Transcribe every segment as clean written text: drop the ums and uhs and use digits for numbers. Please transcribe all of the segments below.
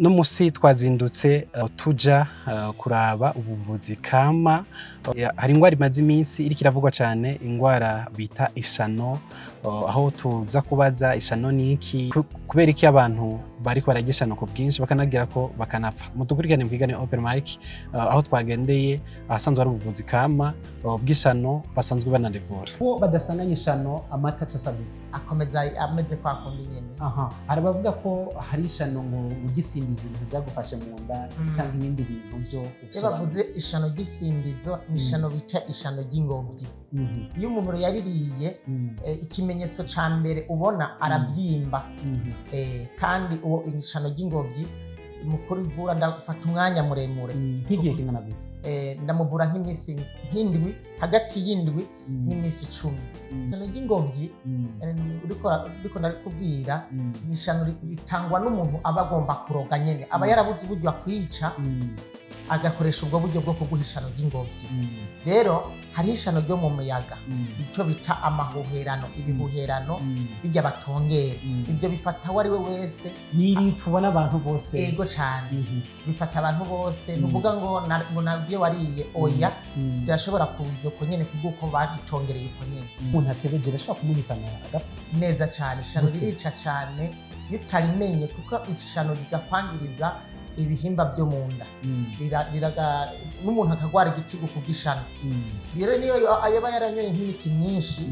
No musi twazindutse tuja kuraba ubuvuzi kama. Hari ingwara imaze iminsi iriko iravugwa cane, ingwara bita ishano, aho tuza kubaza ishano niki, kubera iki abantu bariko bararya ishano ku bwinshi bakanagira ko bakanapfa. Mudukurikirane mu kiganiro Open Mic, aho twagendeye ahasanzwe hari ubuvuzi kama bw'ishano basanzwe banarivura. Ko badasanganya ishano, amata aca asa gute? Akomeza ameze kwa kundi nyene. Aha hari abavuga ko hari ishano ngo ugisimbiza ibintu byagufashe mu nda cyangwa ibindi bintu byo. Iyo bavuze ishano ry'isimbizo, ni ishano bita ishano ry'ingobyi. Iyo umuntu yaririye, ikimenyetso ca mbere ubona arabyimba. Kandi uwo ishano ry'ingobyi mu kurivura ndafata umwanya muremure. Nk'igihe kingana gute? Ndamuvura nk'iminsi nk'indwi, hagati y'indwi n'iminsi 10. Ishano ry'ingobyi, uriko ndakubwira, ni ishano ritangwa n'umuntu aba agomba kuroga nyene, aba yarabuze uburyo akwica, agakoresha ubwo buryo bwo kuguha ishano ry'ingobyi. Rero hariho ishano ryo mu muyaga, icyo bita amahuherano, ibihuherano bijya batongera. Ibyo bifata uwo ari we wese. N'iri tubona abantu bose? Ego cane, bifata abantu bose. Ntuvuga ngo ngo nabyo wariye, oya. Birashobora kuza uko nyene kubw'uko baritongereye uko nyene. Umuntu atebeje ashobora kumuhitana agapfa? Neza cane, ishano Gute? ririca cane iyo utarimenye, kuko ishano riza kwangiriza ibihimba byo mu nda. N'umuntu akagwara igitigu kubw'ishano. Rero niyo yaba yaranyoye nk'imiti myinshi,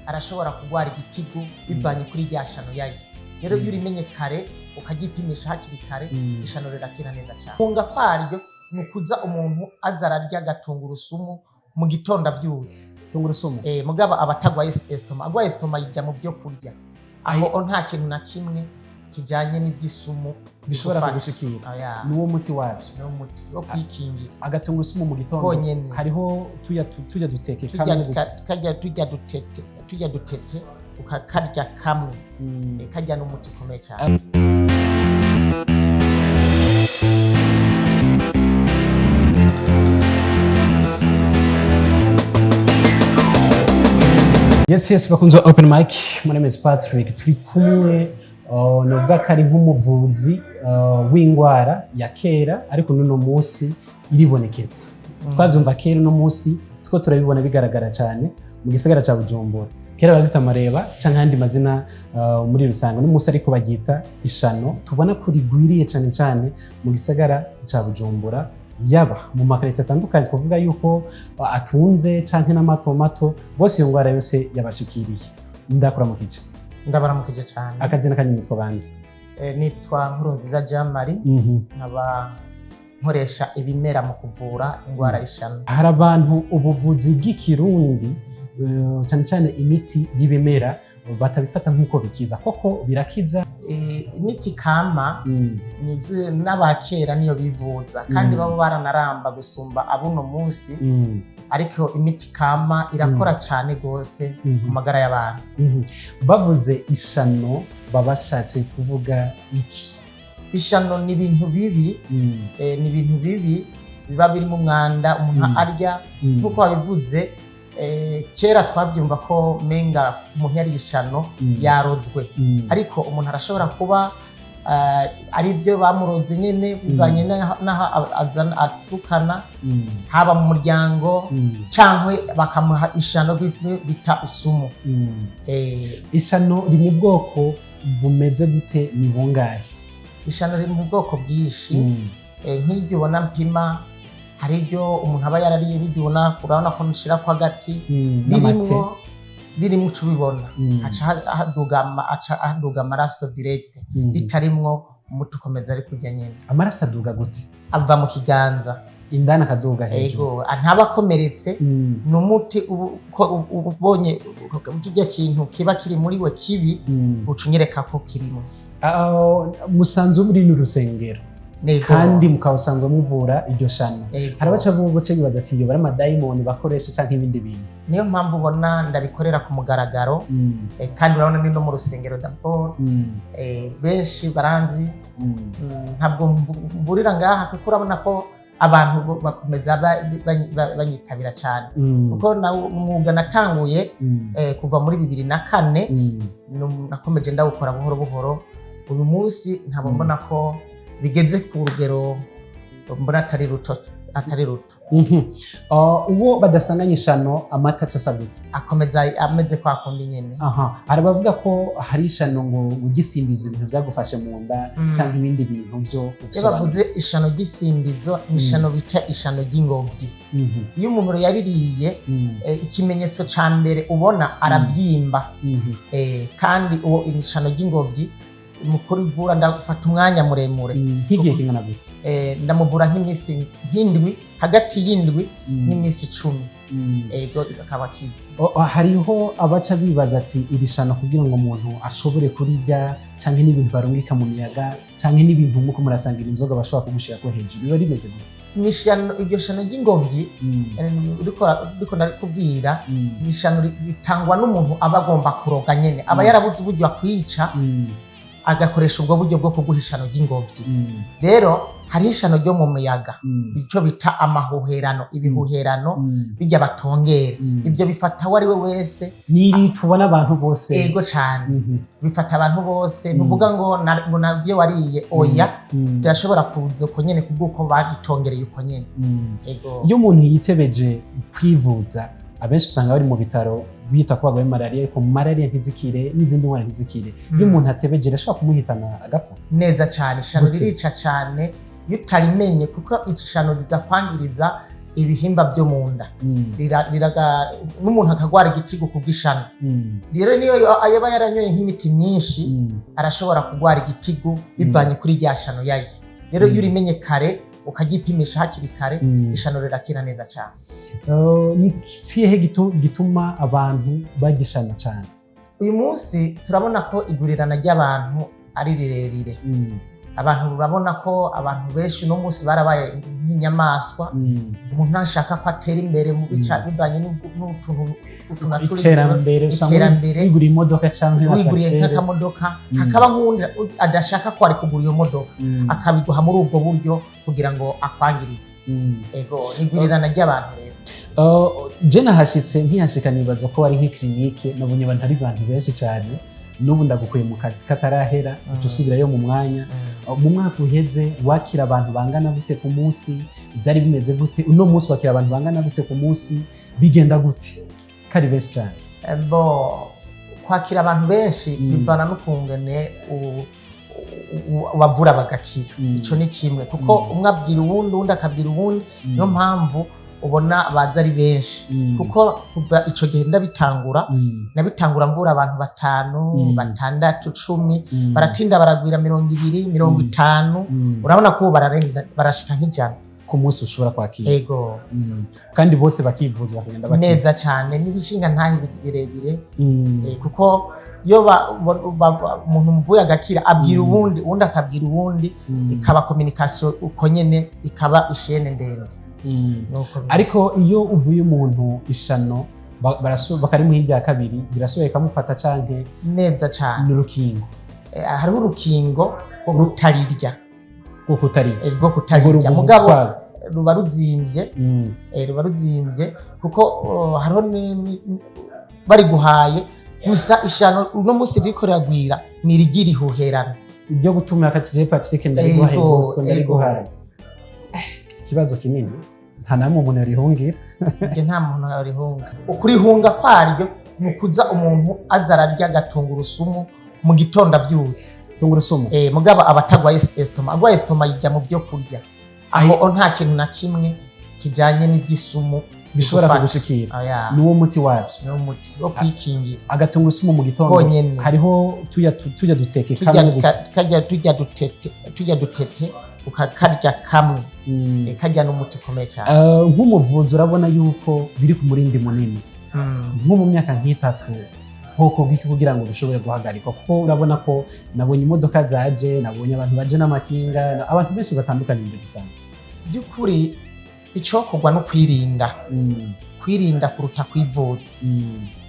arashobora kugwara igitigu bivanye kuri rya shano yarya. Rero iyo urimenye kare, ukaryipimisha hakiri kare, ishano rirakira neza cyane. Kunga kwaryo ni ukuza umuntu aza ararya agatungurusumu mu gitondo abyutse. Tungurusumu? Mugabo aba atagwaye estomac. Agwaye estomac yijya mu byo kurya, aho nta kintu na kimwe kijyanye n'iby'isumu bishobora bigufata. Kugushikira. Oya. Niwo muti wabyo? Ni umuti wo kwikingira. Agatungurusumu mu gitondo? Konyene. Hariho tuya duteke Turya kamwe gusa? Karya turya dutete ukakarya kamwe. Karya n'umuti ukomeye cyane. Yes, bakunze wa Open Mic, my name is Patrick. Turi kumwe, novuga ko ari nk'umuvuzi w'ingwara ya kera, ariko n'uno munsi iribonekeza. Twabyumva kera, uno munsi two turabibona bigaragara cyane mu gisagara ca Bujumbura. Kera bavyita amareba canke ayandi mazina muri rusange, uno munsi ariko baryita ishano. Tubona ko rigwiriye cyane cyane mu gisagara ca Bujumbura, yaba mu makarita atandukanye twavuga yuko atunze canke n'amato mato, bose iyo ngwara yose yabashikiriye. Ndakuramukije. Ndabaramukije cyane. Akazina kanyu nitwa bande? Nitwa Nkurunziza Jean Marie, nkaba nkoresha ibimera mu kuvura indwara y'ishano. Hari abantu ubuvuzi bw'ikirundi, cyane cyane imiti y'ibimera, batabifata nk'uko bikiza. Koko birakiza? Imiti kama n'abakera niyo bivuza, kandi baba baranaramba gusumba abuno munsi. Ariko imiti kama irakora cyane rwose ku magara y'abantu. Bavuze ishano baba bashatse kuvuga iki? Ishano ni ibintu bibi, ni ibintu bibi biba birimo umwanda umuntu arya. Nk'uko babivuze, kera twabyumva ko menga umuntu yariye ishano yarozwe, ariko umuntu arashobora kuba ari byo bamuroze nyene, bivanye n'aho azana aturukana, haba mu muryango cankwe bakamuha ishano bita isumu. Ishano riri mu bwoko bumeze gute? Ni bungahe? Ishano riri mu bwoko bwinshi. Nk'iryo ubona mpima, hari iryo umuntu aba yarariye, biryo ubona, urabona ko nshirako agati. N'amate. Ririmwo uca ubibona, haca aca haduga amaraso direct. Ritarimwo, umuti ukomeza ari kurya nyene. Amaraso aduga gute? Ava mu kiganza. Indani akaduga hejuru? Ego, ntaba akomeretse. Ni umuti ko uba ubonye kirya kintu kiba kiri muri we kibi, uca unyereka ko kirimo. Ah, musanzwe muri n'urusengero? Ego. Kandi mukaba usanzwe muvura iryo shano? Ego. Hari abaca buce bibaza ati iyo bari amadayimoni bakoresha canke ibindi bintu. Niyo mpamvu ubona ndabikorera ku mugaragaro. Kandi urabona ni no mu rusengero d'abord. Benshi baranzi. Ntabwo mburira ngaha, kuko urabona ko abantu bakomeza banyitabira cyane, kuko umwuga natanguye kuva muri 2004, nakomeje ndawukora buhoro buhoro. Uyu munsi nkaba mbona ko Bigeze ku rugero mbona atari ruto, atari ruto. Uwo badasanganye ishano, amata aca asa gute? Akomeza ameze kwa kundi nyene. Aha, hari abavuga ko hari ishano ngo ugisimbiza ibintu byagufashe mu nda cyangwa ibindi bintu byo. Iyo bavuze ishano ry'isimbizo, ni ishano bita ishano ry'ingobyi. Iyo umuntu yaririye, ikimenyetso ca mbere ubona arabyimba. Kandi uwo ishano ry'ingobyi mu kurivura ndafata umwanya muremure. Nk'igihe kingana gute? Ndamuvura nk'iminsi nk'indwi, hagati y'indwi n'iminsi 10. Ego, akaba akize. Hariho abaca bibaza ati iri shano kugira ngo umuntu ashobore kurirya, cyangwa n'ibintu barungika mu miyaga, cyangwa n'ibintu muko murasangira inzoga bashobora kugushira ko hejuru, biba rimeze gute? Ni ishano, iryo shano ry'ingobyi uriko ndakubwira, ni ishano ritangwa n'umuntu aba agomba kuroga nyene, aba yarabuze uburyo akwica, agakoresha ubwo buryo bwo kuguha ishano ry'ingobyi. Rero hariho ishano ryo mu muyaga, icyo bita amahuherano, ibihuherano bijya batongera. Ibyo bifata uwo ari we wese. N'iri tubona abantu bose? Ego cane. Bifata abantu bose. Ntuvuga ngo ngo nabyo wariye, oya. Birashobora kuza uko nyene kubw'uko bagitongereye uko nyene. Ego. Iyo umuntu yitebeje kwivuza, abenshi usanga bari mu bitaro bita ko barwaye malariya, ariko malariya ntizikire n'izindi ndwara ntizikire. Iyo umuntu atebeje, irashobora kumuhitana agapfa? Neza cane. Ishano Gute? ririca cane iyo utarimenye, kuko ishano riza kwangiriza ibihimba byo mu nda. N'umuntu akagwara igitigu kubw'ishano. Rero niyo yaba yaranyoye nk'imiti myinshi, arashobora kugwara igitigu bivanye kuri rya shano yarya. Rero iyo urimenye kare, ukagipimisha hakiri kare, ishano rirakira neza cyane. Ni ikihe gituma abantu bagishana cyane? Uyu munsi turabona ko igurirana ry'abantu ari rirerire. Abantu, urabona ko abantu benshi uno munsi barabaye nk'inyamaswa. Umuntu ntashaka ko atera imbere mu bica bivanye n'utuntu utu na turi. Iterambere, usanga Iterambere. wiguriye imodoka cyangwa Wiguriye nka nk'akamodoka, hakaba nk'uwundi adashaka ko ari kugura iyo modoka, akabiguha muri ubwo buryo kugira ngo akwangirize. Ego, igurirana ry'abantu rero. Je nahashitse, nkihashika nibaza ko ari nk'ikirinike, nabonye abantu ari abantu benshi cyane. N'ubu ndagukuye mu kazi katarahera, uca usubirayo mu mwanya. Mu mwaka uheze wakira abantu bangana gute ku munsi? Byari bimeze gute? Uno munsi wakira abantu bangana gute ku munsi? Bigenda gute ko ari benshi cyane? Bo kwakira abantu benshi bivana n'ukungene bavura bagakira. Ico ni kimwe, kuko umwe abwira uwundi, uwundi akabwira uwundi. Niyo mpamvu ubona baza ari benshi, kuko kuva ico gihe ndabitangura, nabitangura mvura abantu batanu, batandatu, 10, baratinda baragwira 20, 50. Urabona ko ubu bararenga, barashika nk'ijana Ku munsi ushobora kwakira? Ego. Kandi bose bakivuza bakagenda bakiza? Neza cyane, n'ibishinga ntahe birebire. Kuko iyo umuntu muvuye agakira, abwira uwundi, uwundi akabwira uwundi, ikaba communication uko nyene, ikaba ishene ndende. Nuko bimeze. Ariko iyo uvuye umuntu ishano, bakarimuha hirya ya kabiri, birasubira ikamufata canke? Neza cyane. N'urukingo? Hariho urukingo rwo kutarirya. Rwo kutarirya? Rwo kutarirya, Urwo mugabo rwabo. ruba ruzimbye. Ruba ruzimbye kuko oh, hariho bariguhaye gusa. Ishano uno munsi ririko riragwira ni irigira ihuherano. Iryo gutuma akatije Patrick ndariguhaye. Ego, Bosco ndariguhaye. Ikibazo kinini, nta namwe umuntu yarihungira. Ibyo nta muntu yarihunga. Ukurihunga kwaryo ni ukuza umuntu aza ararya agatungurusumu mu gitondo abyutse. Tungurusumu? Mugabo aba atagwaye estomac. Agwaye estomac yijya mu byo kurya, aho nta kintu na kimwe kijanye n'iby'isumu bishobora bigufata. Kugushikira. Oya. Niwo muti wavyo? Niwo muti wo kwikingira. Agatungurusumu mu gitondo? Konyene. Hariho tuya duteke Turya kamwe gusa? Karya turya dutete ukakarya kamwe. Karya n'umuti ukomeye cyane. Nk'umuvuzi urabona yuko biri ku murindi munini. Nko mu myaka nk'itatu hokorwa iki kugira ngo bishobore guhagarikwa? Kuko urabona ko nabonye imodoka zaje, nabonye abantu baje n'amakinga, abantu benshi batandukanye muri rusange. By'ukuri icokorwa no kwirinda, kwirinda kuruta kwivuza.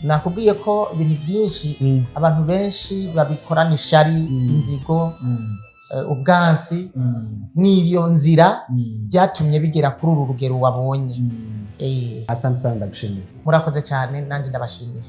Nakubwiye ko ibintu byinshi abantu benshi babikorana ishari, inzigo, ubwansi. N'iyo nzira byatumye bigera kuri uru rugero wabonye. Asante sana, ndagushimiye. Murakoze cyane, nanjye ndabashimiye.